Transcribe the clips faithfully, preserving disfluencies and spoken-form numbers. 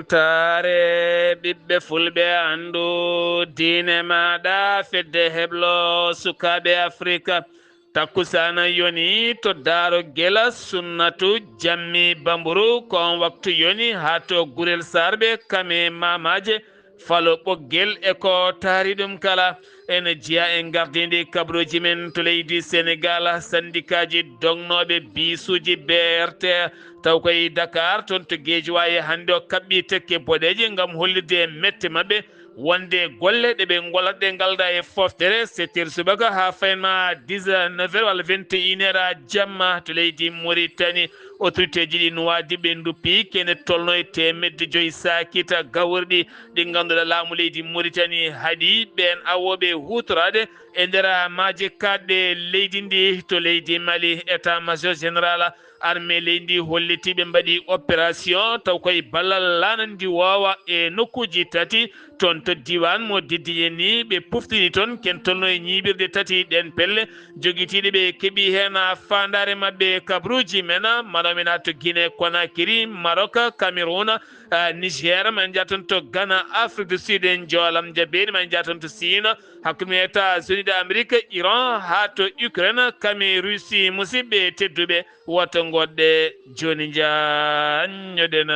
Taare ɓiɓɓe fulɓe, anndu diine maaɗa, fedde heblo sukaaɓe Afrika. Takkusaana yoni to Daaro Gela, Sunnatu, Jammi, Bamburu, ko on waktu yoni haa to Gurel Saarɓe, Kame, Maamaaje, Falo, Ɓoggel e ko taari ɗum kala. Ene jeyaa e gardinde kabaruuji men to leydi Senegaal, sandikaaji dognooɓe biisuuji B R T, taw koye Dakar, toon to Guédiawaye, hannde o kaɓɓi tekke boɗeeje ngam hollirde e mette maɓɓe wonde golle ɗe ɓe ngollata ɗe ngalda e foftere, sept heures subaka haa faynma dix-neuf heures walla vingt et une heures jamma to leydi Mauritanie. Autorité ji ɗi Nuwaadibu ɓe nduppi kene tolno e teemedde joyi saakita gawriɗi ɗi ngannduɗaa laamu leydi Mauritanie haɗi ɓeen awooɓe huutoraade e nder maaje kaaɗɗe leydi ndi. To leydi Mali, état major général armée leydi ndi holliti ɓe mbaɗi opération taw koye ballal laana ndiwoowa e nokkuuji tati toon to diiwaan mo Diddiye ni. Ɓe puftini toon ken tolno e ñiiɓirde tati ɗeen pelle jogitiiɗe ɓe keɓi heen faandaare maɓɓe kabaruuji men. Mano men to Guinée Conakry, Maroc, Cameroun, ah, Niger, men njaha toon to Ghana, Afrique du Sud, en joolam jabeeni, men njaha toon to Siin, hakkunde États-Unis d'Amérique, Iran, haa to Ukraine, Kame, Russie. Musidɓe tedduɓe, woto ngoɗɗe jooni njaanñoɗen.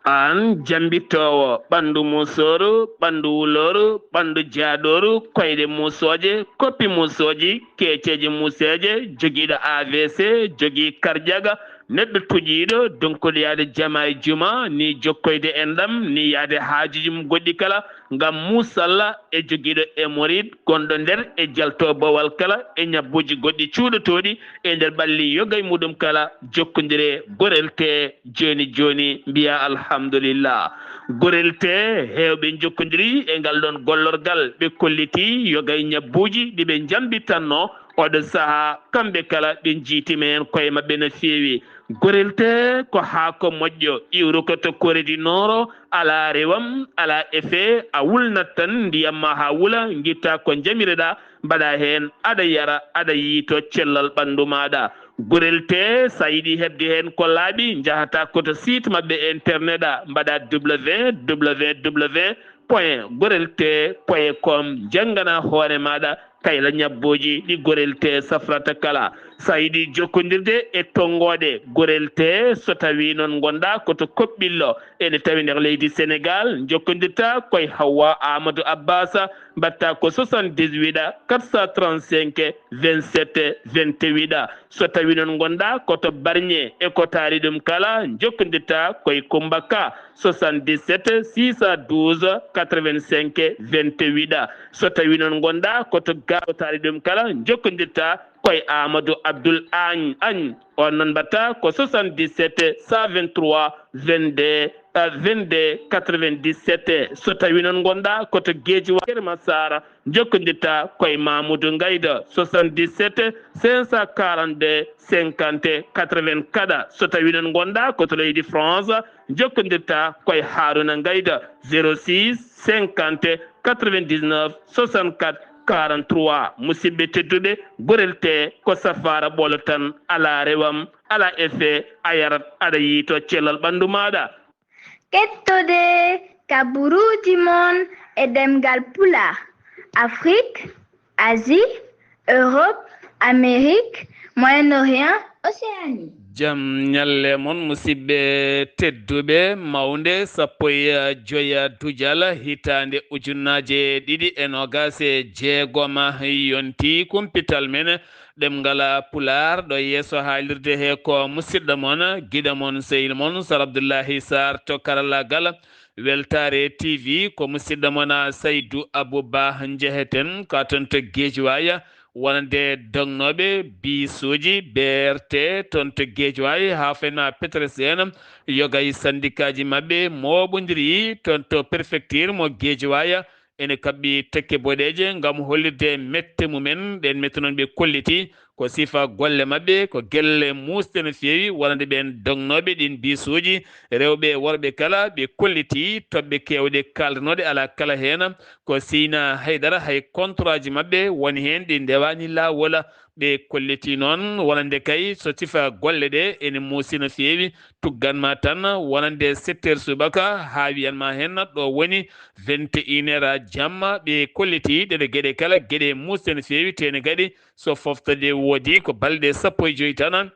Aan jammbitoowo ɓanndu musooru, ɓanndu wulooru, ɓanndu jaaɗooru, koyɗe musooje, koppi musooji, keeceeje museeje, jogiiɗo A V C, jogii karjaga, neɗɗo tuƴiiɗo, donkuɗo yahde jama e juma, ni jokkoyde enɗam, ni yahde haajuuji mum goɗɗi kala, ngam muusalla e jogiiɗo hémorroïde gonɗo nder e jalto bowal kala e ñabbuuji goɗɗi cuuɗotooɗi e nder ɓalli yoga e muɗum kala, jokkondire Gorel Tee jooni jooni, mbiya alhamdulillah. Gorel Tee heewɓe njokkondiri e ngal ɗoon gollorgal, ɓe kolliti yoga e ñabbuuji ɗi ɓe njambitanno oɗo sahaa, kamɓe kala ɓe njiitima heen koye maɓɓe no feewi. Gorel Tee ko haako moƴƴo, iwruko to Corée du Nord, alaa rewam, alaa effet, a wulnat tan ndiyam ma haa wula, ngitta ko njamireɗaa, mbaɗa heen, aɗa yara, aɗa yiyto cellal ɓanndu maaɗa. Gorel Tee, so a yiɗi heɓde heen ko laaɓi, njahata ko to site maɓɓe internet a, mbaɗa W W W point gorel tee point com, njanngana hoore maaɗa kayla ñabbuuji ɗi Gorel Tee safrata kala. So a yiɗi jokkondirde e tonngooɗe Gorel Tee, so tawii noon ngonɗaa ko to Koɓɓillo, ene tawi nder leydi Senegaal, njokkondirta koye Hawwa Amadou Abbas, mbaɗta ko soixante-dix-huit quatre cent trente-cinq vingt-sept vingt-huit. So tawii noon ngonɗaa ko to Barñe e ko taari ɗum kala, njokkondirta koye Kummba Ka, soixante-dix-sept six cent douze quatre-vingt-cinq vingt-huit. So tawii noon ngonɗaa ko to Gaawo taari ɗum kala, njokkondirta koye Amadou Abdoul Agne, Agne. On noon mbaɗta ko soixante-dix-sept cent vingt-trois vingt-deux, euh, vingt-deux quatre-vingt-dix-sept. So tawii noon ngonɗaa ko to Guédiawaye, Kër Massar, njokkondirta koye Mamoudou Ngayda, soixante-dix-sept cinq cent quarante-deux cinquante quatre-vingt-quatre. So tawii noon ngonɗaa ko to leydi France, njokkondirta koye Haruna Ngayda, zéro six cinquante quatre-vingt-dix-neuf soixante-quatre quarante-trois. Musidɓe tedduɓe, Gorel Tee ko safaara ɓolo tan, alaa rewam, alaa effet, a yarat, aɗa yiyto cellal ɓanndu maaɗa. Kettode kabaruuji mon e ɗemngal Pulaar, Afrique, Asie, Europe, Amérique, Moyen-Orient, Océanie. Jam ñalle mon, musidɓe tedduɓe, mawnde sappo e joya Dujal, hitaande ujunnaaje ɗiɗi e noogaas e jeegom, yonti kumpital men ɗemngal Pulaar ɗo yeeso haalirde he ko musidɗo mon, giɗo mon, sehil mon, Sar Abdullahi Sarr to karallagal. Weltaare T V ko musidɗo mon Saydu Abu Ba njeheten, ka toon to Guédiawaye, wonande dognooɓe biisuuji B R T toon to Guédiawaye, haa fenna Petersen, yoga e sandikaaji maɓɓe mooɓondiri toon to préfecture mo Guédiawaye, ene kaɓɓi tekke boɗeeje ngam hollirde mette mumen. Ɗeen mette noon ɓe kolliti Ko sifa golle maɓɓe, ko gelle muusɗe no feewi, wonande ɓeen dognooɓe ɗiin bisuuji, rewɓe e worɓe kala, ɓe kollitii toɓɓe keewɗe kaaldanooɗe alaa kala heen. Ko Seyna Haydara, hay kontoraaji maɓɓe woni heen ɗi ndewaani laawol. Ɓe kollitii noon wonande kay so sifa golle ɗe ene muusi no feewi, tuggan ma tan wonande sept heures subaka haa wiyan ma heen ɗo woni vingt et une heures jamma. Ɓe kollitii ɗeɗe geɗe kala, geɗe muusɗe no feewi, tene kadi so foftorde woodi ko balɗe sappo e joy tan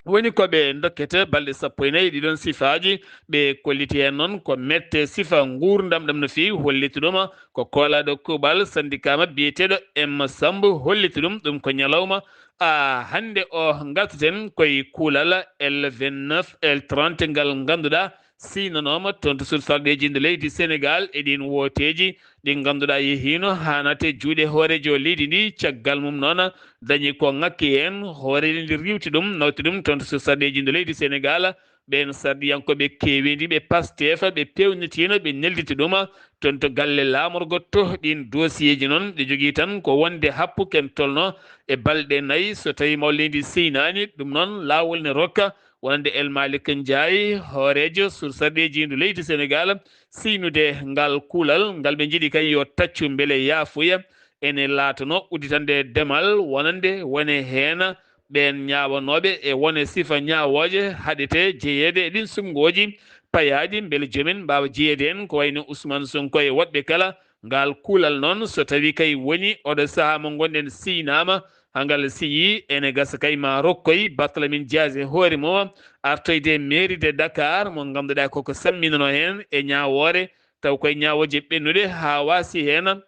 woni ko ɓe dokkete, balɗe sappo e nayi ɗiɗon sifaaji. Ɓe kolliti heen noon ko mette sifa nguurndam ɗam no feewi, holliti ɗum ko koolaaɗo kuuɓal sandikaama biyeteeɗo M Samb, holliti ɗum. Ɗum ko ñalawma a hannde o ngartaten koye kuulal L vingt-neuf, L trente ngal ngannduɗaa sinanooma toon to suudu sarɗeeji ndo leydi Senegaal e ɗiin wooteeji ɗi ngannduɗaa yehiino haa naate juuɗe hooreejo leydi ndi. Caggal mum noon dañi ko ŋakki heen, hooreejo ndi riiwti ɗum, nawti ɗum toon to suudu sarɗeeji ndo leydi Senegaal. Ɓeen sarɗiyankooɓe keeweendi ɓe Pastef ɓe peewnitiino, ɓe nelditi ɗum toon to galle laamorgo to. Ɗiin dosiyeeji noon ɗi jogii tan ko wonde happu ken tolno e balɗe nayi so tawii mawɗo leydi seynaani. Ɗum noon laawol ne rokka wonande El Malick Ndiaye, hooreejo suudu sarɗeeji ndu leydi Senegaal, siynude ngal kuulal ngal ɓe njiɗi kay yo taccu mbele yaafuya. Ene laatano udditande demal wonande wone heen ɓeen ñaawanooɓe e wone sifa ñaawooje haɗete jeyeede e ɗiin suɓngooji payaaɗi mbele joomen mbaawa jeyeede heen ko wayno Ousmane Sonko e woɗɓe kala. Ngal kuulal noon so tawii kay woni oɗo sahaa mo ngonɗen siynaama, haa ngal siyii ene gasa kay ma rokkoy Barthélémy Dias e hoore mum artoyde mairie de Dakar mo ngannduɗaa koko samminanoo heen e ñaawoore taw koye ñaawooje ɓennuɗe haa waasi heen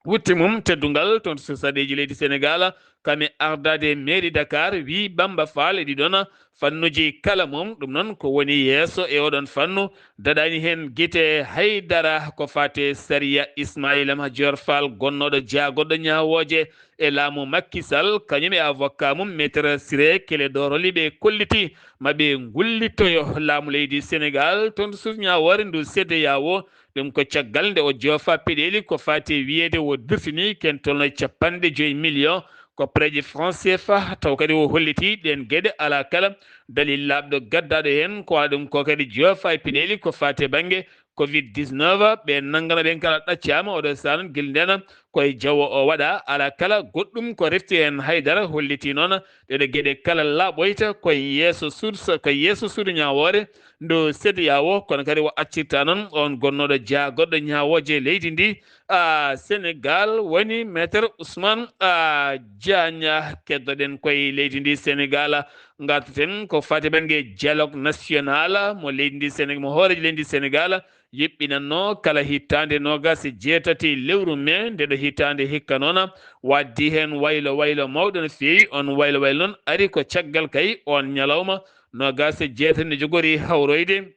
wutte mum teddungal toon to saɗeeji leydi Senegaal. Kam e ardaade mairie Dakar, wii Bamba Fall e ɗiɗon fannuji kala mum. Ɗum noon ko woni yeeso e oɗon fannu, daɗaani heen gite hay dara ko faati e sariya. Ismaïla Madior Fall, gonnooɗo jaagorɗo ñaawooje e laamu Macky Sall, kañum e avocat mum, Maître Ciré Clédor Ly, ɓe kolliti ma ɓe ngullitoyo laamu leydi Senegaal toon to suudu ñaawoore ndu C E D E A O. Ɗum ko caggal nde o joofa peɗeeli ko faati e wiyeede o dirtini ken tolno e capanɗe joyi million ko preeje franc C F A, taw kadi o holliti ɗeen geɗe alaa kala dalil laaɓɗo gaddaaɗo heen. Ko waɗa ɗum ko kadi joofa e peɗeeli ko faati e bannge covid dix-neuf, ɓe nanngana ɓeen kala ɗaccaama. Oɗo sahaa noon gila ndeen ko e jawo o waɗa, alaa kala goɗɗum ko refti heen hay dara, holliti noon ɗeɗe geɗe kala laaɓoyta ko yeeso suudu, ko yeeso suudu ñaawoore ndu C E D E A O, kono kadi o accirta noon oon gonnooɗo jaagorɗo ñaawooje leydi ndi, a, Senegaal, woni Maître Ousmane, a, Diagne. Keddoɗen koye leydi ndi Senegaal, ngartaten ko faati bannge dialogue national mo leydi ndi Senegaal, mo hooreejo leydi ndi Senegaal yuɓɓinannoo kala hitaande noogaas e jeetati lewru mee nde ɗo hitaande hikka noon, waɗdi heen waylo waylo mawɗo no feewi. Oon waylo waylo noon ari ko caggal kay oon ñalawma noogaas e jeetati nde jogori hawroyde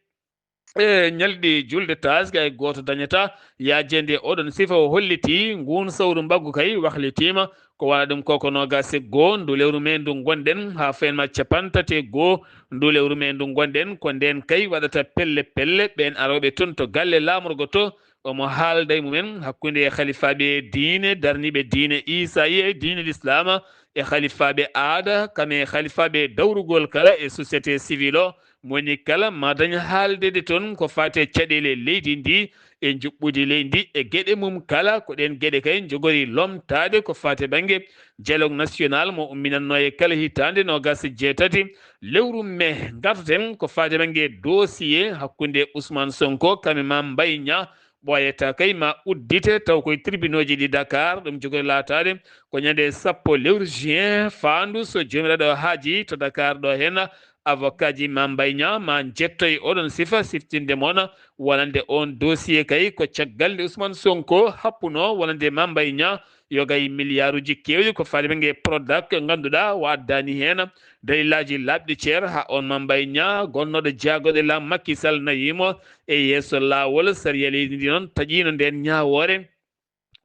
e ñalɗi julde taaske, hay gooto dañataa yaajeende e oɗon sifa. O holliti nguun sawru mbaggu kay wahlitiima. Ko wona ɗum ko, ko noogaas e goo ndu lewru mee ndu ngonɗen, haa fayin ma capantati e goo ndu lewru mee ndu ngonɗen. Ko ndeen kay waɗata pelle pelle ɓeen arooɓe toon to galle laamorgo to, omo haalda e mumen hakkunde e halifaaɓe diine, darniiɓe diine Iisaaye, diine Lislaama, e halifaaɓe aada, kam e halifaaɓe dawrugol kala e société civile o. Mo woni kala ma dañ haaldeede toon ko faati e caɗeele leydi ndi e njuɓɓudi leydi ndi e geɗe mum kala. Ko ɗeen geɗe kay njogori lomtaade ko faati e bannge dialogue national mo umminannoo e kala hitaande noogaas e jeetati lewru mee. Ngartaten ko faati e bannge dossier hakkunde Ousmane Sonko kam e Mame Mbaye Niang. Ɓooyata kay ma uddite taw koye tribunauji ɗi Dakar. Ɗum jogori laataade ko ñande sappo lewru juin faandu, so Joomiraaɗo haaji, to Dakar ɗo heen. Avocat ji Mame Mbaye Niang ma njettoy oɗon sifa siftinde moon wonande oon dossier kay ko caggal nde Ousmane Sonko happunoo wonande Mame Mbaye Niang yoga e miliyaaruuji keewɗi ko faati bannge Prodac, ngannduɗaa o addaani heen dalilaaji laaɓɗi cer. Haa oon Mame Mbaye Niang gonnooɗo jaagorɗo laamu Macky Sall nayii mo e yeeso laawol. Sariya leydi ndi noon taƴiino ndeen ñaawoore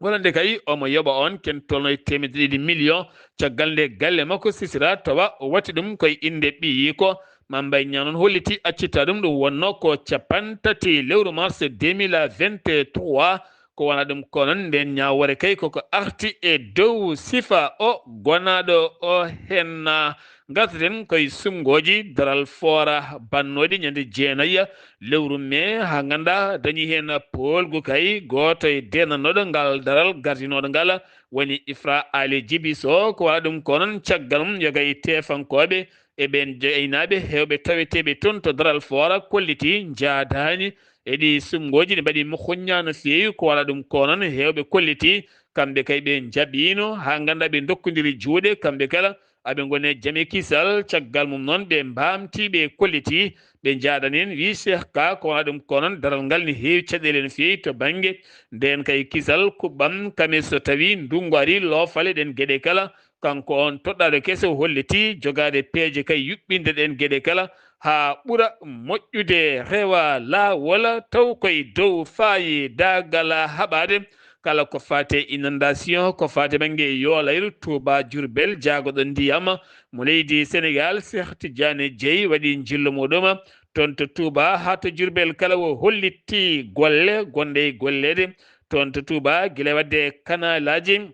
wonande kay omo yoɓa oon ken tolno e teemedde ɗiɗi million caggal nde galle makko sisira, tawa o watti ɗum koye innde ɓiyiiko. Mame Mbaye Niang noon holliti accita ɗum, ɗum wonnoo ko capantati lewru mars deux mille vingt-trois. Ko wona ɗum ko noon, ndeen ñaawoore kay koko arti e dow sifa o gonaaɗo o heen. Ngarten koye sumngooji daral foora bannooɗi ñande jeenayi lewru mee, haa nganndaa dañi heen poolgu kay gooto e deenannooɗo ngal daral gardinooɗo ngal, woni Ifra Ali Jibi Sow. Ko wona ɗum ko noon, caggal mum yoga e teefankooɓe e ɓeen jeynaaɓe heewɓe taweteeɓe toon to daral foora kolliti njaadaani e ɗi sumngooji, ɗi mbaɗi mo huññaa no feewi. Ko wona ɗum ko noon, heewɓe kolliti kamɓe kay ɓe njaɓiino haa nganndaa ɓe ndokkondiri juuɗe kamɓe kala, aɓe ngoni e jam e kisal. Caggal mum noon ɓe mbaamti, ɓe kolliti, ɓe njaadan heen. Wii Cheikh Ka, ko wona ɗum ko noon, daral ngal ne heewi caɗeele no feewi to bannge ndeen kay kisal, kuɓɓam, kame so tawii ndunngu arii, loofale, ɗeen geɗe kala. Kanko on toɗɗaaɗo keso hollitii jogaade peeje kay yuɓɓinde ɗeen geɗe kala haa ɓura moƴƴude, rewa laawol, taw koye dow faayidaagal haɓaade kala ko faati e inondation, ko faati bannge Yoolayru, Touba, Diourbel, jaagoɗo ndiyam mo leydi Senegaal, Cheikh Tidiane Dieye waɗi njillu muɗum toon to Touba haa to Diourbel kala, o hollitii golle gonɗe e golleede toon to Touba, gila waɗde kanalaaji,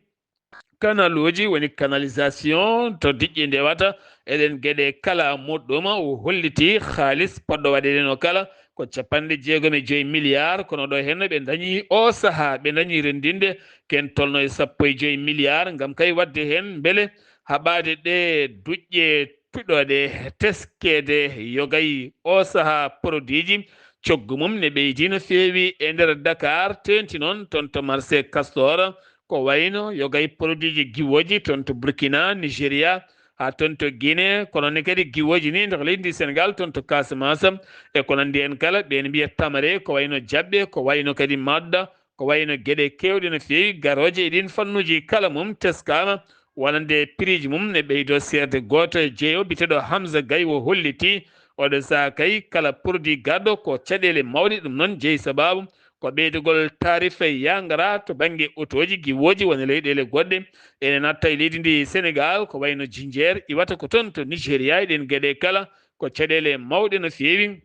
kanaluuji, woni canalisation, to diƴƴe ndewata, e ɗeen geɗe kala muɗum. O hollitii haalis poɗɗo waɗeede no kala ko capanɗe jeegom e joy milliard, kono ɗo heen ɓe ndañi o sahaa, ɓe ndañi renndinde ken tolno e sappo e joy milliard, ngam kay waɗde heen mbele haɓaade ɗe duƴƴe puɗɗooɗe teskeede yogay o sahaa. Produitji coggu mum ne ɓeydii no feewi e nder Dakar, teeŋti noon toon to marché Castor, ko wayno yogay produitji giwooji toon to Burkina, Nigeria, haa toon to Guinée, kono ne kadi giwooji ni nder leydi ndi Senegaal, toon to Casamance, e ko nanndi heen kala, ɓeen mbiya tamare, ko wayno jaɓɓe, ko wayno kadi madda, ko wayno geɗe keewɗe no feewi garooje e ɗiin fannuuji kala mum teskaama, wonande prix ji mum ne ɓeydoo seerde. Gooto e jeyo biyeteeɗo Hamza Gaye o hollitii oɗo sahaa kay kala produit garɗo ko caɗeele mawɗe, ɗum noon jeyi sabaabu ko ɓeydugol taarife yangara to bannge otooji giwooji woni leyɗeele goɗɗe. Ene natta e leydi ndi Senegaal, ko wayno jinjeer iwata ko toon to Nigeria, e ɗeen geɗe kala ko caɗeele mawɗe no feewi.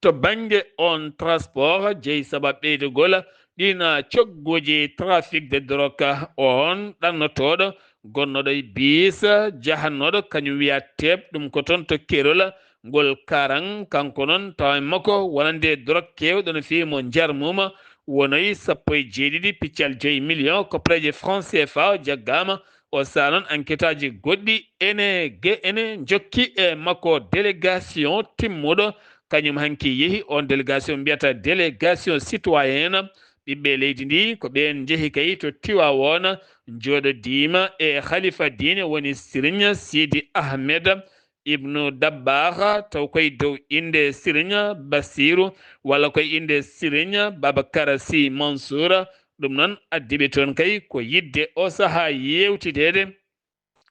To bannge on transport, jeyi sabab ɓeydugol ɗiin cogguuji trafic de drogue, on ɗannotooɗo gonnooɗo e biis jahannooɗo, kañum wiya teep, ɗum ko toon to Kerol ngol Karang. Kanko noon tawa e makko wonande drogue keewɗo no feewi mo njarmuma, wonoyi sappo e jeeɗiɗi piccal joyi million koppareeje franc C F A o jaggaama. O sahaa noon enquêteaaji goɗɗi ene ge-, ene njokki e makko délégation timmuɗo, kañum hanki yehi. On délégation mbiyata délégation citoyenne ɓiɓɓe leydi ndi, ko ɓeen njehi kay to Tiwaawoon, njooɗodiima e halifa diine woni Serigne Sidi Ahmed Ibnu Dabbaaha, taw koye dow innde Serigne Bassirou walla koye innde Serigne Babacar Sy Mansour. Ɗum noon addi ɓe toon kay ko yiɗde o sahaa yeewtideede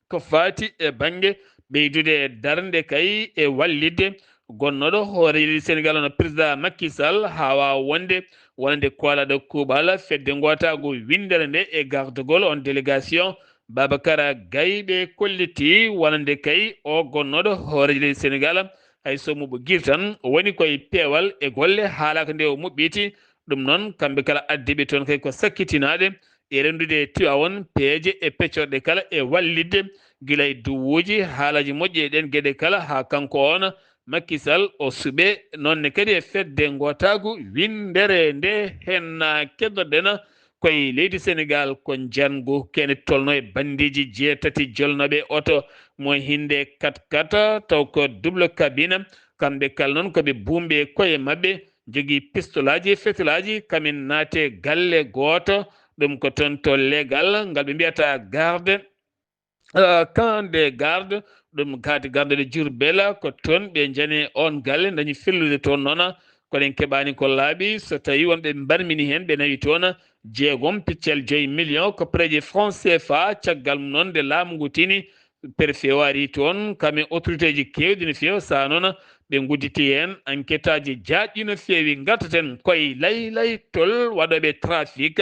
ko faati e bannge ɓeydude darnde kay e wallitde gonnooɗo hooreejo leydi Senegaal, hono président Macky Sall, haa waawa wonde wonande koolaaɗo kuuɓal fedde ngootaagu winndere nde e gardagol on délégation. Babacar Gaye ɓe kollitii wonande kay o gonnooɗo hooreejo leydi Senegaal, hay so mo ɓogirtan, o woni koye peewal e golle, haalaaka nde o muɓɓiti. Ɗum noon, kamɓe kala addiiɓe toon kay ko sakkitinaaɗe e renndude Tiwaawoon peeje e peccorɗe kala e wallitde gila e duwuuji, haalaaji moƴƴi e ɗeen geɗe kala, haa kanko oon Macky Sall o suɓee. Noon ne kadi e fedde ngootaagu winndere nde, heen keddoɗen koye leydi Senegaal ko njanngu kene tolno e banndiiji jeetati jolnooɓe oto mo hinnde kat kat, taw ko double cabine. Kamɓe kala noon ko ɓe buumɓe e koye maɓɓe, jogii pistolaaji e fetelaaji, kamin naate galle gooto, ɗum ko toon to leegal ngal ɓe mbiyata garde, euh, camp de garde, ɗum garde, garde de Diourbel, ko toon ɓe njani on galle, dañi fellude toon noon, kono en keɓaani ko laaɓi, so tawii wonɓe mbarmini heen, ɓe nawi toon jeegom piccal joyi million koppareeje franc C F A, caggal mum noon nde laamu ngu tini, préfet o ari toon, kam e autorité ji keewɗi no feewi, sahaa noon ɓe ngudditi heen enquêteaaji jaajɗi no feewi. Ngartaten koye laylaytol waɗooɓe trafic,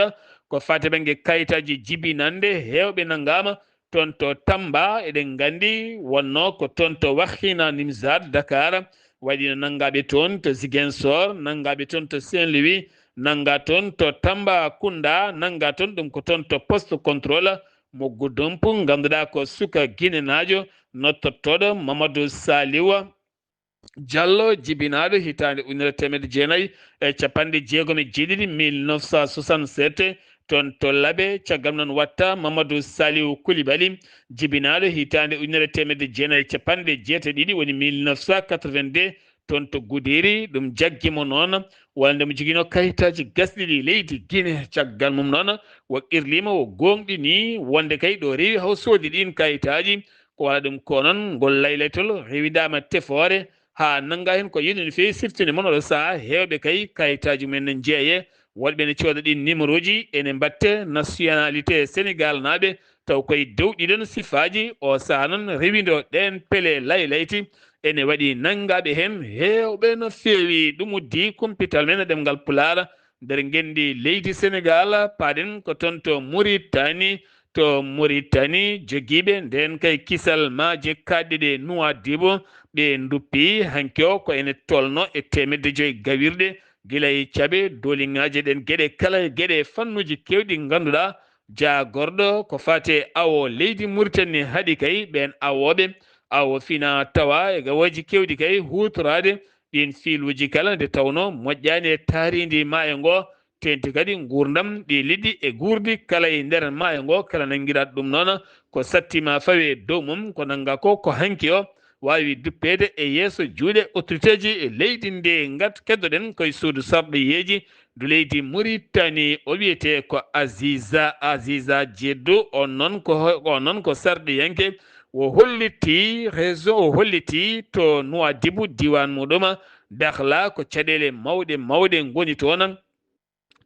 ko faati bannge kayitaaji jibinannde, heewɓe nanngaama toon to Tamba, eɗen nganndi wonnoo ko toon to Wakhinane Nimzatt, Dakar, waɗiino nanngaaɓe toon to Ziguinchor, nanngaaɓe toon to Saint-Louis, nannga toon to Tambacounda, nannga toon ɗum ko toon to poste contrôle mo Goudomp, ngannduɗaa ko suka Guinénaajo nodtottooɗo Mamadou Saliwa Diallo, jibinaaɗo hitaande ujunere teemedde jeenayi e capanɗe jeegom e jeeɗiɗi, mille neuf cent soixante-sept, toon to Labe. Caggal noon watta Mamadou Saliou Koulibaly, jibinaaɗo hitaande ujunere teemedde jeenayi e capanɗe jeetati e ɗiɗi, woni mille neuf cent quatre-vingt-deux, toon to Goudiry. Ɗum jaggi mo noon, wonde mo jogiino kayitaaji gasɗi ɗi leydi Guinée. Caggal mum noon, o qirliima, o gooŋɗini wonde kay ɗo rewi haw soodi ɗiin kayitaaji, ko wala ɗum ko noon, ngol laylaytol rewidaama tefoore, haa nannga heen ko yiɗi no feewi siftude mon. Oɗo sahaa, heewɓe kay kayitaaji mumen ne njeeye, woɗɓe ne cooda ɗiin numéroji, ene mbatte nationalité Sénégal naaɓe, taw koye dow ɗiɗon sifaaji. O sahaa noon, rewindo ɗeen pele laylayti ene waɗi nanngaaɓe heen heewɓe no feewi. Ɗum uddii kumpital men e ɗemngal Pulaar nder ngenndi leydi Senegaal. Paaɗen ko toon to Muritani. To Muritani, jogiiɓe ndeen kay kisal maaje kaaɗɗe ɗe Nuwaadibu, ɓe nduppi hanki o ko ene tolno e teemedde joy gawirɗe, gila e caɓe, dooliŋaaje, ɗeen geɗe kala, geɗe fannuuji keewɗi ngannduɗaa jaagorɗo ko faati e awo leydi Muritani haɗi kay ɓeen awooɓe, awo fina tawa e gawooji keewɗi kay huutoraade ɗiin fiiluuji kala, nde tawnoo moƴƴaani e taariindi maayo ngo, teeŋti kadi nguurndam ɗi liɗɗi e guurdi kala e nder maayo ngo. Kala nanngiraa ɗum noon ko sattiima fawi e dow mum, ko nannga ko, ko hanki o waawi duppeede e yeeso juuɗe autoriteeji e leydi ndi. Ngat keddoɗen koye suudu sarɗiyeeji ndu leydi Muritani, o wiyetee ko Aziza, Aziza Dieddu, on noon ko, on noon ko sarɗiyanke. O hollitii région, o hollitii to Nuwaadibu, diiwaan muɗum Dakhla, ko caɗeele mawɗe mawɗe ngoni toon.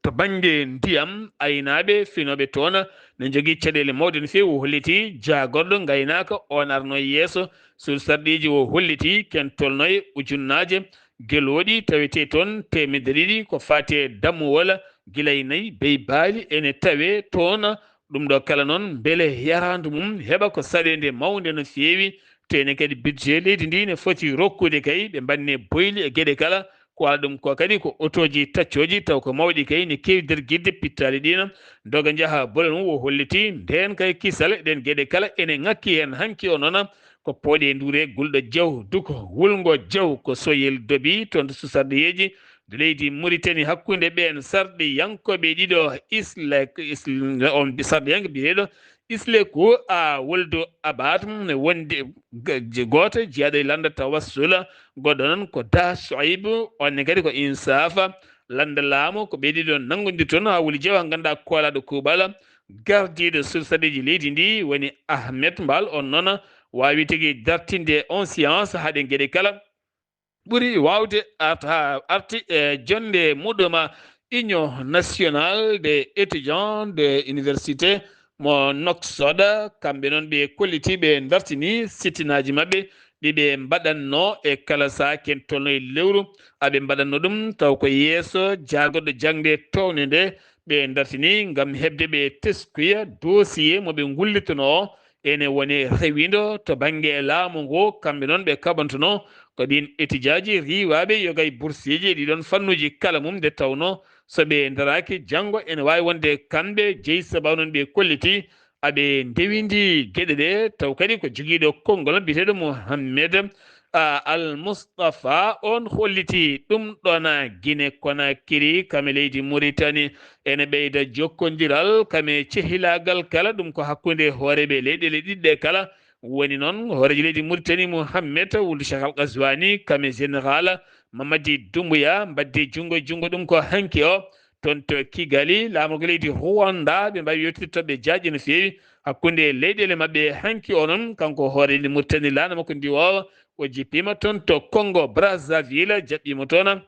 To bannge ndiyam, aynaaɓe finooɓe toon ne njogii caɗeele mawɗe no feewi. O hollitii jaagorɗo ngaynaaka, oon arno yeeso suudu sarɗiiji. O hollitii ken tolno e ujunnaaje gelooɗi tawetee toon teemedde ɗiɗi ko faati e dammuwol, gila e nayi bey baali ene tawee toon. Ɗum ɗo kala noon, mbele yaraandu mum heɓa ko saɗeende mawnde no feewi. Teene kadi, budget leydi ndi ne foti rokkude kay ɓe mbanne boyli e geɗe kala. Ko wala ɗum ko kadi ko otooji taccooji, taw ko mawɗi kay ne keewi dergidde pittaali ɗiin, doga njaha bolol mum. O hollitii ndeen kay kisal, ɗeen geɗe kala ene ŋakki heen. Hanki o noon ko pooɗe nduure gulɗo jaw duko wulngo jaw ko Soyel Dobi toon to suudu sarɗiyeeji ndu leydi Muritani, hakkunde ɓeen sarɗiyankooɓe ɗiɗo, Isle, Isle, on sarɗiyanke biyeteeɗo Isleku a Woldu Abat, ne wondi g-, gooto jeyaaɗo e lannda Tawassula, goɗɗo noon ko Da Soaybu, on ne kadi ko Insafa, lannda laamu. Ko ɓe ɗiɗo nanngondir toon haa wuli jeewa, ngannduɗaa koolaaɗo kuuɓal, gardiiɗo suudu sarɗiiji leydi ndi woni Ahmed Mbal, on noon waawi tigi dartinde on séance haa ɗeen geɗe kala ɓuri waawde arta, arti e jonnde muɗum. Union nationale des étudiants de université mo Nouakchott, kamɓe noon ɓe kolliti, ɓe dartini sittinaaji maɓɓe ɗi ɓe mbaɗatno e kala sahaa, ken tolno e lewru aɓe mbaɗatno ɗum, taw ko yeeso jaagorɗo jaŋde townde nde ɓe dartini ngam heɓde ɓe teskuya dossier mo ɓe ngullitno o. Ene woni rewindo to bannge laamu ngu, kamɓe noon ɓe kaɓantuno ko ɗiin etijaaji riiwaaɓe yogay bursiiji e ɗiɗoon fannuuji kala mum, nde tawnoo so ɓe ndaraaki, janngo ene waawi wonde kamɓe jeyi, sababu noon ɓe kolliti aɓe ndewindi geɗe ɗe, taw kadi ko jogiiɗo konngol biyeteeɗo Mohammed, a, Al Mustafa, on holliti ɗum ɗoon Gine Konakiri, kam e leydi Muritani, ene ɓeyda jokkondiral kam e cehilaagal kala, ɗum ko hakkunde hooreeɓe leyɗeele ɗiɗi ɗe kala. Woni noon, hooreejo leydi Muritani, Mohammed Wuld Cheikh Al Ghazouani, kam e général Mamadi Doumbouya, mbaddi junngo e junngo, ɗum ko hanki o. Toon to Kigali, laamorgo leydi Rwanda, ɓe mbaawi yewtidde toɓɓe jaajɗe no feewi hakkunde leyɗeele maɓɓe. Hanki o noon, kanko hoore leydi Muritani, laana makko ndi o, o jippiima toon to Congo Brazzaville, jaɓɓiima toon.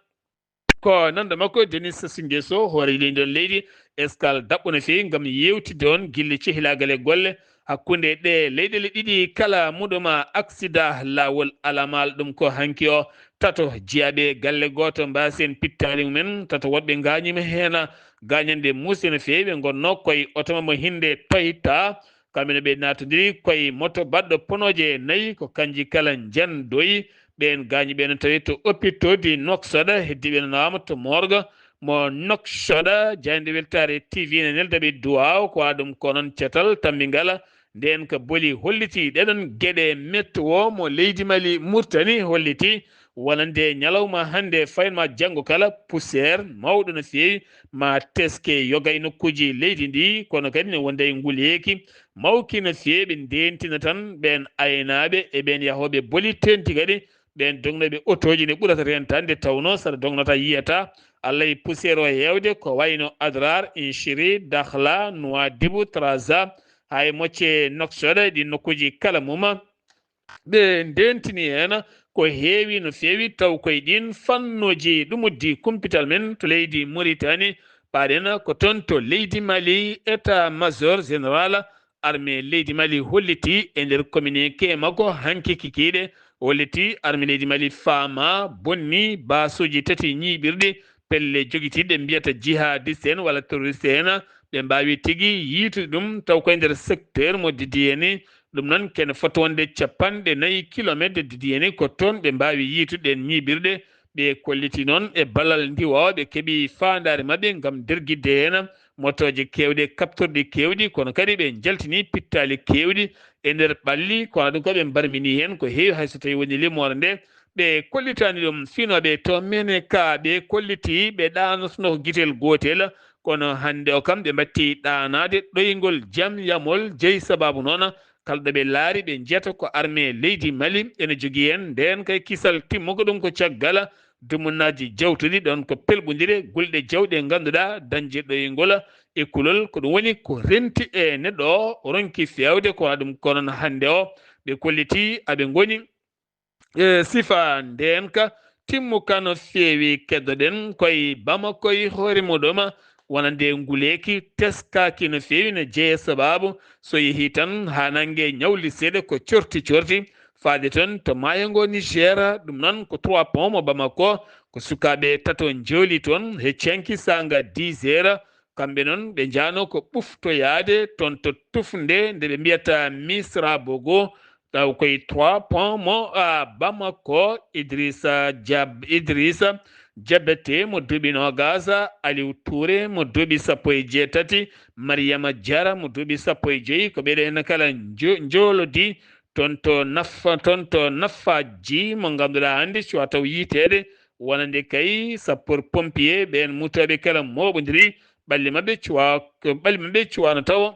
Ko nanndo makko Denis Sassou Nguesso, hoore leydi on leydi, eskal daɓɓo no feewi ngam yewtidde on gille cehilaagal e golle hakkunde ɗe leyɗeele ɗiɗi kala muɗum. Aksida laawol alamaal, ɗum ko hanki o. Tato jiyaaɓe galle gooto mbaasi en pittaali mumen, tato woɗɓe ngaañiima heen gaañanɗe muusɗe no feewi, ɓe ngonnoo koye oto mo hinde Toyota. Kamɓe ne ɓe naatondiri koye moto baɗɗo ponooje nayi, ko kanji kala njandoyi. Ɓeen gaañuɓe no tawi to hôpital de Nouakchott, heddiiɓe no nawaama to morgue. mo Noksoɗa, jaaynde weltaare T V ne nelda ɓe duwaaw, ko waɗa ɗum ko noon cetal tammbingal. Ndeen ko boli holliti ɗeɗon geɗe metto o mo leydi Mali Murtani holliti wonande ñalawma hannde fayin ma janngo kala poussière mawɗo no feewi ma teske yoga e nokkuuji leydi ndi, kono kadi ne wonde e nguleeki mawki no feewi. Ɓe ndeentina tan ɓeen aynaaɓe e ɓeen yahooɓe boli teenti kadi ɓeen dognooɓe otooji ne ɓurata rentande, tawnoo saɗa dognata yiyata Alla e poussière o heewde ko wayno Adrar, Inchiri, Dakhla, Nouadhibou, Trarza, hay mocce Nouakchott, ɗi nokkuuji kala mum. Ɓe ndentini heen ko heewi no feewi, taw koye ɗiin fannuuji ɗum uddi kumpital men to leydi Mauritanie. Paaɗen ko toon to leydi Mali, état major général armée leydi Mali holliti e nder communiqué makko hanki kikiiɗe, holliti armée leydi Mali faama bonni baasuuji tati ñiiɓirɗi pelle jogitiiɗe mbiyata jihadiste en walla terroriste en, ɓe mbaawi tigi yiitude ɗum taw koye nder secteur mo Didieni. Ɗum noon kene foti wonde capanɗe nayi kilometre de Didieni, ko toon ɓe mbaawi yiitude ɗeen ñiiɓirɗe. Ɓe kolliti noon e ballal ndiwoowo ɓe keɓi faandaare maɓɓe ngam dergidde heen motooje keewɗe, capteur-ɗi keewɗi, kono kadi ɓe njaltini pittaali keewɗi e nder ɓalli, kono ɗum ko ɓe mbarmini heen ko heewi, hay so tawii woni limoore nde ɓe kollitaani ɗum. Finooɓe to Meneka ɓe kolliti ɓe ɗaanotono ko gitel gootel, kono hannde o kam ɓe mbatti ɗaanaade ɗoyngol jam yamol, jeyi sabaabu noon kala ɗo ɓe laari ɓe njiyata ko armée leydi Mali ene jogii heen. Ndeen kay kisal timmuka ɗum ko caggal dumunnaaji jawtuɗi ɗoon ko pelɓondire gulɗe jawɗe ngannduɗaa dañde ɗoyngol e kulol. Ko ɗum woni ko renti e neɗɗo o ronki feewde ko waɗa ɗum, kono no hannde o ɓe kolliti aɓe ngoni e sifa ndeenka timmuka no feewi. Keddoɗen koye Bamako e hoore muɗum wonande nguleeki teskaaki no feewi, no jeya sabaabu so yehii tan haa nannge ñawli seeɗa ko corti corti faade toon to maayo ngo Niger. Ɗum noon ko trois ponts mo Bamako, ko sukaaɓe tato njooli toon he canki saanga dix heures. Kamɓe noon ɓe njaano ko ɓuftoyaade toon to tufnde nde ɓe mbiyata Misra Bogo, taw koye trois ponts mo, a, Bamako. Idrissa Diab-, Idrissa Diabete mo duuɓi noogaas, Aliou Touré mo duuɓi sappo e jeetati, Mariama Diarra mo duuɓi sappo e joyi, ko ɓeɗe heen kala njo-, njoolodi toon to Naffa, toon to Naffaji mo ngannduɗaa hannde cuwa taw yiiteede wonande kay sapeur pompier ɓeen mutooɓe kala mooɓondiri ɓalli maɓɓe cuwa, ɓalli maɓɓe cuwano taw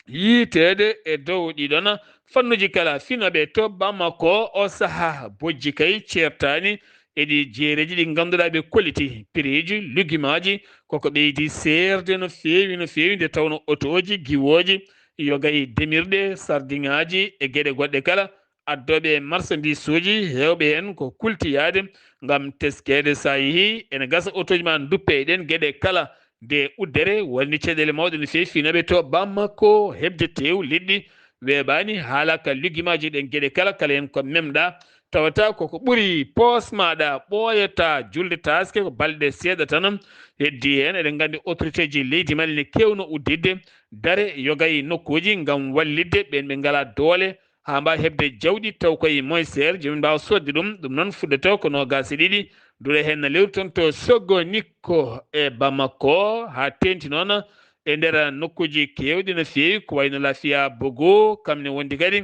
yiiteede e dow ɗiɗon fannuji kala. Finooɓe to Bamako o saha bojji kay ceertaani e ɗi jeereeji ɗi ngannduɗaa ɓe kolliti prix-ji lugimaaji koko ɓeydi seerde no feewi, no feewi, nde tawno otooji, giwooji, yoga e demirɗe, sardiŋaaji e geɗe goɗɗe kala addooɓe marsandiisuuji heewɓe heen ko kultiyaade ngam teskeede. So a yehii ene gasa otooji ma nduppe e ɗeen geɗe kala. Nde uddere wonde caɗeele mawɗe no feewi finooɓe to Bamako heɓde teew liɗɗi weeɓaani, haalaaka lugimaaji ɗeen geɗe kala, kala heen ko memɗa tawata koko ɓuri poos maɗa ɓooyata julde taaske ko balɗe seeɗa tan heddi heen. Eɗen nganndi autorité ji leydi Mali ne kewno udditde dare yoga e nokkuuji ngam wallitde ɓeen ɓe ngalaa doole haa mbaawa heɓde jawɗi taw koye Moyseer, jooni mbaawa soodde ɗum. Ɗum noon fuɗɗoto ko noogaas e ɗiɗi duɗe heen na lewru toon to Sogonikko e Bamako, haa teeŋti noon e nder nokkuuji keewɗi no feewi, ko wayno Lafia Bogo, kam ne wondi kadi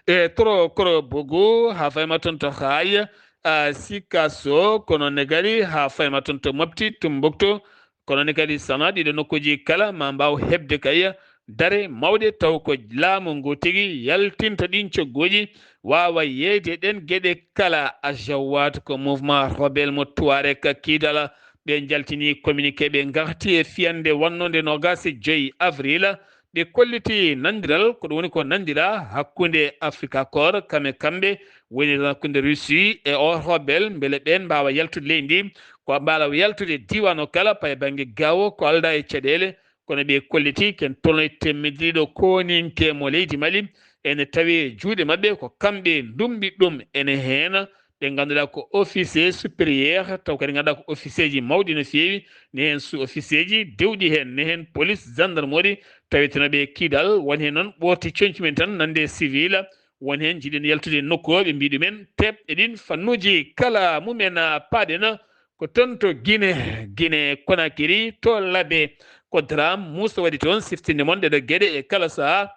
e Toro Koro Bogo, haa fayma toon to Haaya, a, Sikaso, ko noon ne kadi haa fayma toon to Mopti, Tumbuktu, kono ne kadi Sana, ɗiɗo nokkuuji kala ma mbaaw heɓde kay dare mawɗe, taw ko laamu ngu tigi yaltinta ɗiin cogguuji, waawa yeeyde ɗeen geɗe kala. Ajawat ko mouvement rebelle mo Tuareg Kidal, ɓe njaltini communiqué, ɓe ngarti e fiyannde wonnonde noogaas e joy avril, ɓe kolliti nanndiral, ko ɗum woni ko nanndira hakkunde Afrika Korps, kam e kamɓe woni hakkunde Russie e o rebelle, mbele ɓeen mbaawa yaltude leydi ndi, ko mbaawa yaltude diiwaan o kala, payi bannge Gao, ko aldaa e caɗeele, kono ɓe kolliti ken tolno e teemedde ɗiɗo kooninke mo leydi Mali ene tawi e juuɗe maɓɓe, ko kamɓe ndummbi ɗum. Ene heen ɓe ngannduɗaa ko officier supérieur, taw kadi ngannduɗaa ko officier ji mawɗi no feewi, ne heen sous-officier ji dewɗi heen, ne heen police, gendarmerie, taweteno ɓe Kidal, won heen noon ɓoorti coñci men tan nande e civil, won heen jiɗen yaltude e nokku o, ɓe mbii ɗumen teeɓ e ɗiin fannuuji kala mumen, a, paaɗen ko toon to Gine, Gine Konakiri, to Labe, ko drame muusɗo waɗi toon. Siftinde mon ɗeɗo geɗe e kala sahaa.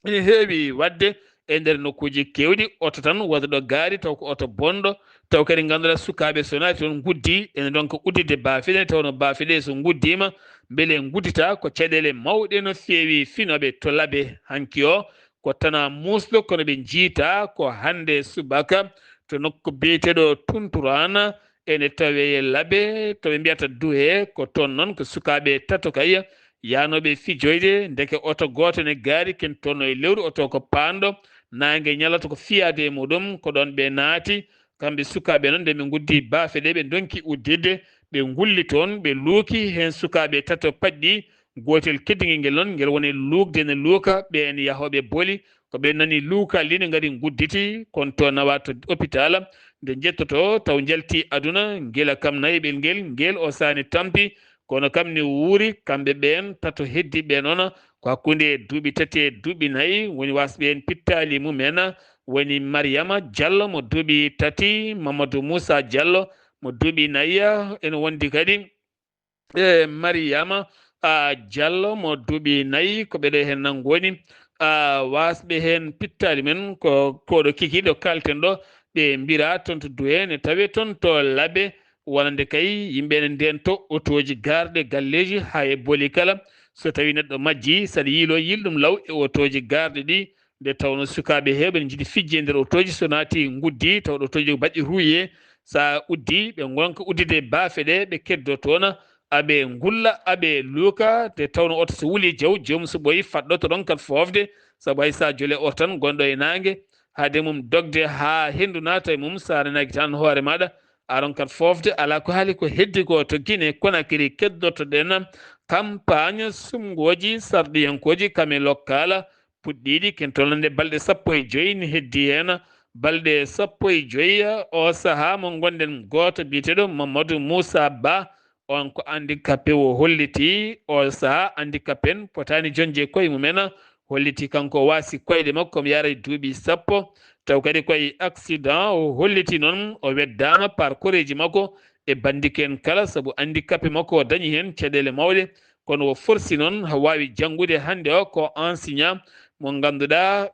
Ene heewi waɗde e nder nokkuuji keewɗi, oto tan wooda ɗo gaari, taw ko oto bonɗo, taw kadi ngannduɗaa sukaaɓe so naati toon nguddii, ene ndonka udditde baafe ɗe, taw no baafe ɗe so nguddiima, mbele nguddita ko caɗeele mawɗe no feewi finooɓe to Labe hanki o. Ko tanaa muusɗo, kono ɓe njiytaa ko hannde subaka to nokku biyeteeɗo Tunturaan, ene tawee Labe, to ɓe mbiyata Duhe, ko toon noon ko sukaaɓe tato kay yahnooɓe fijoyde. Ndeke oto gooto ne gaari, ken toon e lewru, oto ko paanɗo, naange ñalata ko fiyaade e muɗum, ko ɗoon ɓe naati. Kamɓe sukaaɓe noon, nde ɓe nguddii baafe ɗe, ɓe ndonki udditde, ɓe ngulli toon, ɓe luuki heen sukaaɓe tato paɗɗi, gootel keddingel ngel noon, ngel woni luukde ne luuka, ɓeen yahooɓe boli, ko ɓe nani luukaali ne ngari ngudditi, kono to nawa to hôpital, nde njettotoo taw njalti aduna, ngila kam nayeɓel ngel, ngel o saani tampi, kono kam ne wuuri, kamɓe ɓeen tato heddi ɓe noon, ko hakkunde duuɓi tati e duuɓi nayi, woni wasɓe heen pittaali mumen, woni Mariama Diallo mo duuɓi tati, Mamadou Moussa Diallo mo duuɓi nayi, ene wondi kadi e Mariama, a, Diallo mo duuɓi nayi, ko ɓeɗe heen nan ngoni, a, wasɓe heen pittaali men, ko koɗo kikiiɗo kalten ɗo, ɓe mbira toon to Duhe, ne tawe toon to Labe, wonande kay yimɓe ene ndento otooji garɗe galleeji haa e boli kala. So tawi neɗɗo majji, saɗa yiilo yiil ɗum law e otooji garɗe ɗi, nde tawno sukaaɓe heewɓe ne njiɗi fijje e nder otooji, so naati nguddi, tawɗo otooji baɗɗi ruuye, so a uddi, ɓe ngonka uddide baafe ɗe, ɓe keddo toon, aɓe ngulla, aɓe luuka, nde tawno oto so wuli jaw, joom so ɓooyi, faɗɗoto ɗon kan foofde, sabu hay so a jole oto tan gonɗo e naange, haade mum dogde haa henndu naata e mum, so a renaaki tan hoore maaɗa, a ronkat foofde. Alaa ko haali ko heddi ko to Gine Konakiri keddoto ɗen campagne sumngooji sarɗiyankooji kame lokkaala puɗɗiiɗi ken tolnande balɗe sappo e joyi ne heddi heen. Balɗe sappo e joyi o sahaa mo ngonɗen gooto biyeteeɗo Mamadou Moussa Ba, on ko handicapé o holliti o sahaa handicapé en potaani joñde koye mumen, holliti kanko o waasi koyɗe makko, omo yaara e duuɓi sappo, taw kadi koye accident o holliti noon, o weddaama parcours ji makko e banndike en kala, sabu handicapé makko o dañi heen caɗeele mawɗe, kono o forsi noon haa waawi janngude hannde o ko enseignant mo ngannduɗaa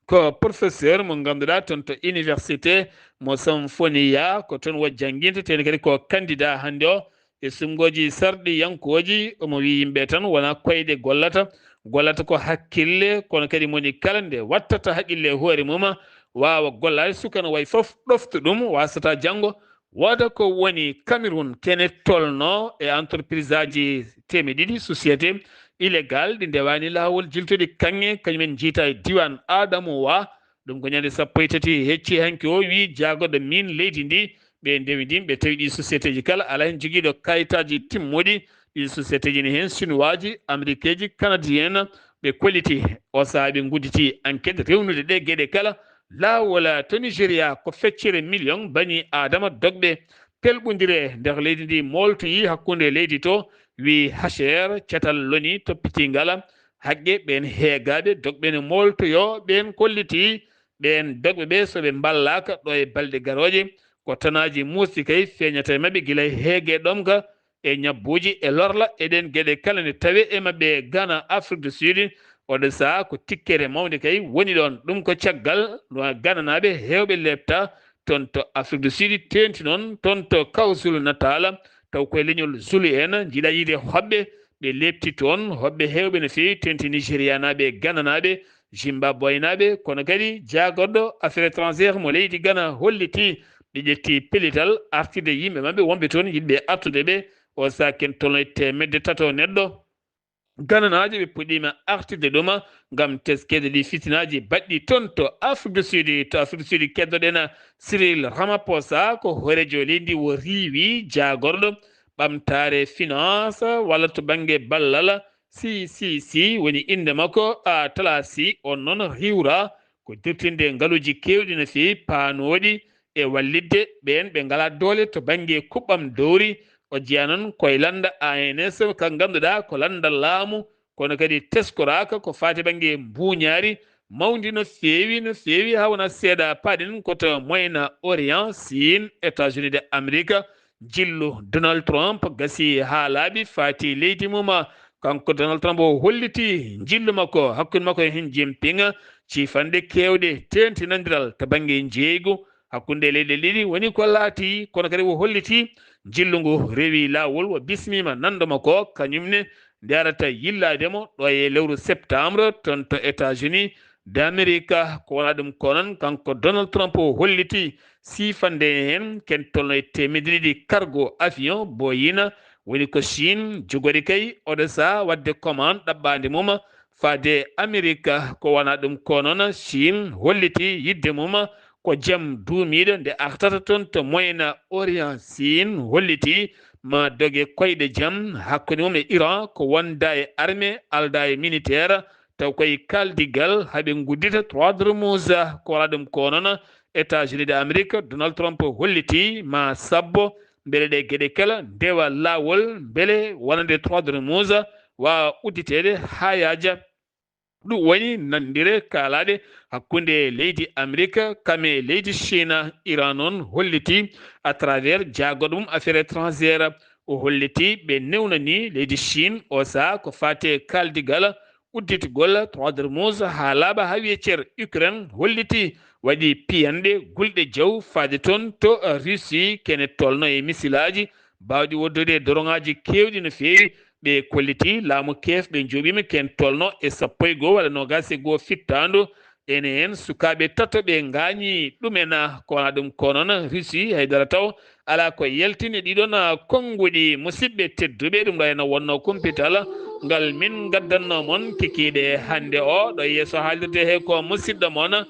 ko professeur mo ngannduɗaa toon to université mo Samfoniya, ko toon o jannginta, teni kadi ko candidat hannde o e sumngooji sarɗiyankooji. Omo wiyi yimɓe tan wonaa koyɗe gollata, gollata ko hakkille, kono kadi moni kala nde wattata haqqille e hoore mum, waawa gollaade, suka no wayi fof ɗofta ɗum, wasata janngo wooda ko woni Cameroun, kene tolno e entreprise aji teemeɗe ɗiɗi société illégal ɗi ndewaani laawol jiltude kaŋŋe, kañum en njiyta e diiwaan Adamawa. Ɗum ko ñande sappo e tati hecci hanki o, wi jaagoɗo min leydi ndi, ɓe ndewi ndin, ɓe tawi ɗi société ji kala, alaa heen jogiiɗo kayitaaji timmuɗi. Ɗi société ji ne heen Sinuwaaji, Amerikeeji, Kanadiyeen, ɓe kolliti. O sahaa ɓe ngudditi enquête rewnude ɗe geɗe kala. Laawol to Nigeria ko feccere million bani Adama dogɓe pelɓundire nder leydi ndi mooltoyi hakkunde leydi to, wi H R, catal loni toppitiingal haqqe ɓeen heegaaɓe dogɓe ne mooltoyo, ɓeen kolliti ɓeen dogɓe ɓe so ɓe mballaaka ɗo e balɗe garooje, ko tanaaji muusɗi kay feeñata e maɓɓe gila e heege ɗomka e ñabbuuji e lorla e ɗeen geɗe kala ne tawe e maɓɓe e Ghana, Afrique du Sud. Oɗo sahaa ko tikkere mawnde kay woni ɗoon. Ɗum ko caggal no Gananaaɓe heewɓe leepta toon to Afrique du Sud, teenti noon toon to KwaZulu Natal, taw koye leñol Zulu en, njiɗa yiide hoɓɓe ɓe leepti toon, hoɓɓe heewɓe no feewi teenti Nigerianaaɓe, Gananaaɓe, Zimbabwenaaɓe, kono kadi jaagorɗo affaire étrangère mo leydi Ghana holliti ɓe ƴetti pellital artirde yimɓe maɓɓe wonɓe toon yiɗɓe artude ɓe. O sahaa ken tolno e teemedde tato neɗɗo gananaajo ɓe puɗɗiima artirde ɗuma ngam teskeede ɗi fitinaaji baɗɗi toon to Afrique du Sud. To Afrique du Sud keddoɗen Cyril Ramaphosa, ko hooreejo leydi ndi o riiwi jaagorɗo ɓamtaare finance walla to bannge ballal C C C woni innde makko, a Talasi, on noon riiwra ko dirtinde ngaluuji keewɗi no feewi paanooɗi e wallitde ɓeen ɓe ngalaa doole to bannge kuɓɓam dowri. O jeyaa noon koye lannda A N S, ka ngannduɗaa ko lannda laamu, kono kadi teskoraaka ko faati bannge mbuuñaari mawndi no feewi, no feewi, haa wona seeɗa paaɗen ko to Moyen Orient, Siin, États-Unis de Amérique, Njillu Donald Trump gasi haa laaɓi, faati leydi mum. Kanko Donald Trump o holliti njillu makko hakkunde makko e Xi Jinping, ciifanɗe keewɗe teeŋtinandiral to bannge njeeygu hakkunde leyɗe ɗiɗi woni ko laati, kono kadi o holliti njillu ngu rewi laawol, o bismiima nanndo makko, kañum ne nde arata yillaade mo ɗo e lewru septembre toon to États-Unis d'Amérique. Ko wonaa ɗum ko noon, kanko Donald Trump o holliti siifande heen ken tolno e teemedde ɗiɗi cargo avion Boeing, woni ko Chine jogori kay oɗo sahaa waɗde commande ɗaɓɓaande mum faade Amerique. Ko wonaa ɗum ko noon, Chine holliti yiɗde mum ko jam duumiiɗo nde artata toon to Moyen Orient. Chine holliti ma doge koyɗe jam hakkunde mum e Iran ko wonda e armée, alda e militaire, taw koye kaaldigal haɓe nguddita Trois Hormuz. Ko wonaa ɗum ko noon, États-Unis d'Amérique, Donald Trump holliti ma sabbo mbele ɗe geɗe kala ndewa laawol, mbele wonande Trois Hormuz waawa udditeede haa yaaja. Ɗum woni nanndire kaalaaɗe hakkunde leydi Amerique kam e leydi Chine. Iran noon holliti à travers jaagorɗo mum affaire étrangère, o holliti ɓe newnani leydi Chine o sahaa ko faati e kaaldigal udditgol Trois Hormuz haa laaɓa haa wiye cer. Ukraine holliti waɗi piyanɗe gulɗe jaw faade toon to Russie, kene tolno e misilaaji baawɗi woddude e doroŋaaji keewɗi no feewi. Ɓe kolliti laamu Kiev, ɓe njoɓiima ken tolno e sappo e goo walla noogaas e goo fittaandu. Ene heen sukaaɓe tato ɓe ngaañi ɗumen. Ko wonaa ɗum ko noon, Russie haydara taw alaa ko yaltini ɗiɗon konnguɗi. Musidɓe tedduɓe, ɗum ɗo ene wonnoo kumpital ngal min ngaddannoo mon kikiiɗe hannde o. Ɗo yeeso haalirde he ko musidɗo mon,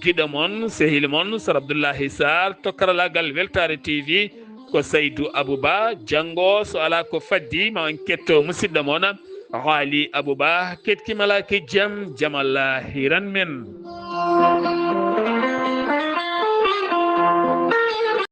giɗo mon, sehil mon, Sar Abdullahi Sarr, to karalaagal Weltaare T V, ko Saydu Abuba. Janngo, so alaa ko faddi, ma on ketto musidɗo mon, Haali Abuba. Keɗki malaaki jam, jam Allah hiran men.